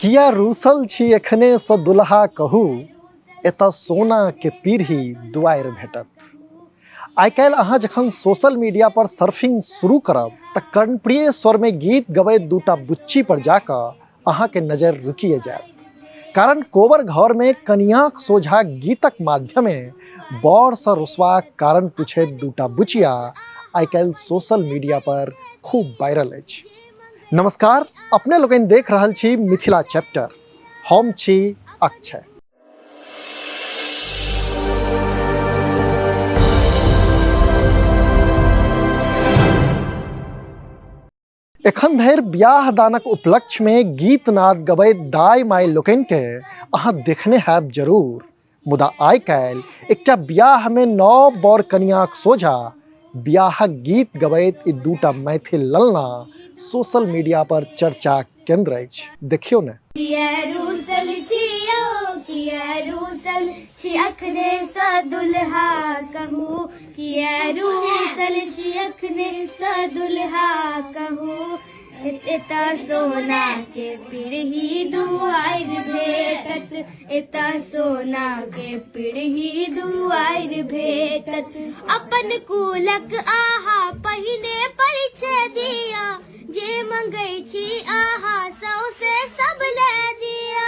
किया रूसल छी एखने सँ दुल्हा कहू, एतऽ सोना के पीढ़ी दुआरि भेटत। आइ काल्हि अहाँ जखन सोशल मीडिया पर सर्फिंग शुरू करब तऽ कर्णप्रिय स्वर में गीत गबैत दूटा बुच्ची पर जाकऽ अहाँके नजर रुकिए जायत, कारण कोबर घर में कनियाक सोझा गीतक माध्यमे बड़ सँ रुसबाक कारण पूछैत दूटा बुचिया आइ काल्हि सोशल मीडिया पर खूब वायरल अछि। नमस्कार, अपने लोकनि देख रहल छी मिथिला चैप्टर, हम छी अक्षय। एखन धरि ब्याह दानक उपलक्ष्य में गीत नाद गबैत दाय माय लोकनि के अहाँ देखने हैब जरूर, मुदा आइ काल्हि एकटा बियाह में नव बर कनियाक सोझा बियाहक गीत गबैत ई दूटा मैथिल ललना सोशल मीडिया पर चर्चा केंद्र अछि। देखियौ ने। किया रूसल छियौ, किया रूसल छी अखने सँ दुल्हा कहू, किया रूसल छी अखने सँ दुल्हा कहू, एतऽ सोना के पीढ़ी दुआरि भेटत, एतऽ सोना के पीढ़ी दुआरि भेटत, अपन कुलक आहा पहिने परिचय दिअ, जे मंगै छी आहा सौसे सब ले दिअ,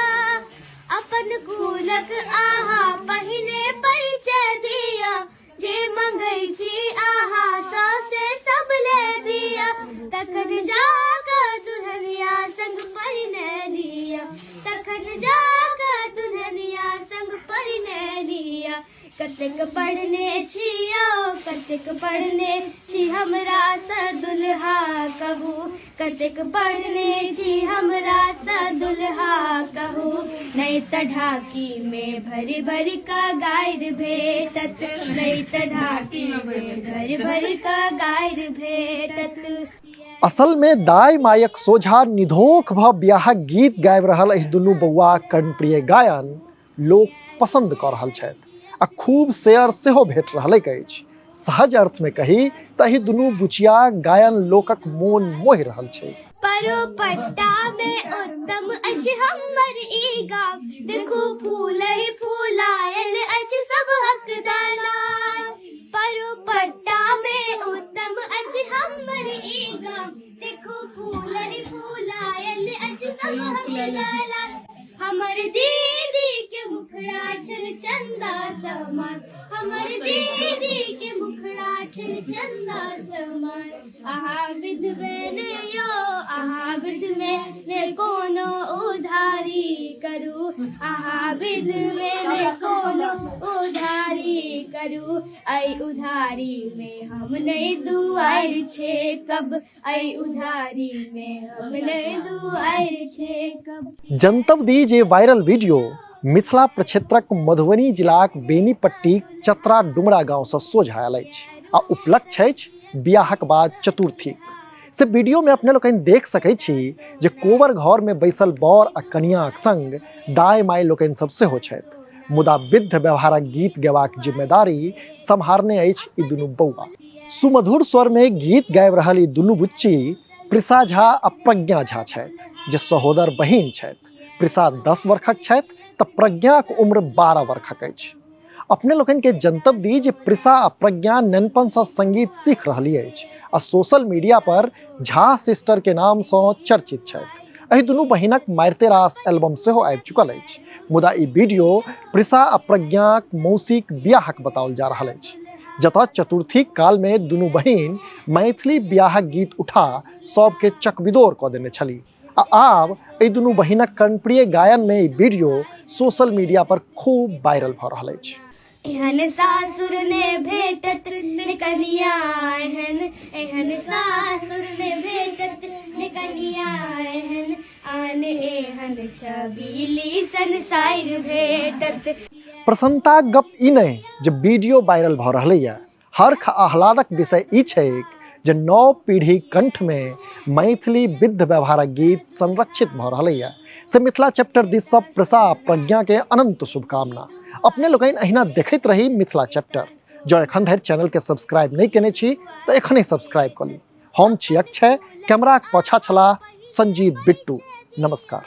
अपन कुलक आहा पहिने परिचय दिअ, जे मंगै छी आहा सौसे सब ले दिअ, तखन जा कऽ दुल्हनिया संग परिणय लिअ, तखन जा कऽ दुल्हनिया संग परिणय लिअ, कतेक पढ़ने छियौ, कतेक पढ़ने छी हमरा सँ दुल्हा कहू, कतेक पढ़ने छी हमरा सँ दुल्हा कहू, नहि तऽ ढाकी में भरि भरि कऽ गारि भेटत, नहि तऽ ढाकी में भरि भरि कऽ गारि भेटत। असल में दाय मायक सोझा निधोख भऽ बियाहक गीत गाबि रहल एहि दुनू बौआक कर्णप्रिय गायन लोक पसंद कऽ रहल छथि आ खूब शेयर सेहो भेट रहलैक अछि। सहज अर्थ में कही तऽ एहि दुनू बुचिया गायन लोकक मोन मोहि रहल छै। परोपट्टा में उत्तम अछि हमर ई गाम, देखू फूल ही फूलायल अछि सबहक दलान, परोपट्टा में उत्तम अछि हमर ई गाम, देखू फूल ही फूलायल अछि सबहक दलान, हमर दीदी के मुखड़ा छन चंदा समान, हमर दीदी के मुखड़ा छन चंदा समान, अहाँ विधवे ने यो, अहाँ विधवे ने कोनो उधारी करू, अहाँ विधवे ने कोनो उधारी करू, ऐ उधारी में हम नहीं दुआरि छे कब, ऐ उधारी में हम नहीं दुआरि छे कब। जनतब दी जे वायरल वीडियो मिथिला प्रक्षेत्रक मधुबनी जिलाक बेनीपट्टी चतरा डुमरा गांव से सोझा आयल अछि आ उपलक्ष्य अछि बियाहक बाद चतुर्थी। से वीडियो में अपने लोकनि देख सकै छी जे कोबर घर में बैसल बर आ कनियाक संग दाय माय लोकनि सब सेहो छथि, मुदा विध व्यवहारक गीत गेबाक जिम्मेदारी सम्हारने अछि ई दुनू बौआ। सुमधुर स्वर में गीत गाबि रहल ई दुनू बुच्ची प्रिसा झा आ प्रज्ञा झा छथि, जे सहोदर बहिन छथि। प्रिसा 10 वर्षक छथि तऽ प्रज्ञाक उम्र 12 वर्षक अछि। अपने लोकनि के जनतब दी जे प्रिसा आ प्रज्ञा नेनपन सँ संगीत सीख रहली अछि आ सोशल मीडिया पर झा सिस्टर के नाम सँ चर्चित छथि। एहि दुनू बहिनक मारिते रास एल्बम सेहो आबि चुकल अछि, मुदा ई वीडियो प्रिसा आ प्रज्ञाक मौसीक बियाहक बताओल जा रहल अछि, जतऽ चतुर्थी काल में दुनू बहिन मैथिली बियाहक गीत उठा सबके चकबिदोर कऽ देने छली आ आब एहि दुनू बहिनक कर्णप्रिय गायन में ई वीडियो सोशल मीडिया पर खूब वायरल भऽ रहल अछि। एहन सासुर ने भेटत ने कनिया, एहन एहन सासुर ने भेटत ने कनिया, एहन आन एहन छबीली संसार भेटत। प्रसन्नताक गप ई नहि जे वीडियो वायरल भऽ रहलैए, हर्ख आह्लादक विषय ई छैक जे नव पीढ़ी कंठ में मैथिली विध व्यवहारक गीत संरक्षित भऽ रहलैए। से मिथिला चैप्टर दिस सँ प्रसा प्रज्ञा के अनंत शुभकामना। अपने लोकनि अहिना देखैत रही मिथिला चैप्टर। जँ एखन धरि चैनल के सब्सक्राइब नहि केने छी तऽ एखने सब्सक्राइब कऽ ली। हम छी अक्षय, कैमराक पाछा छलाह संजीव बिट्टू। नमस्कार।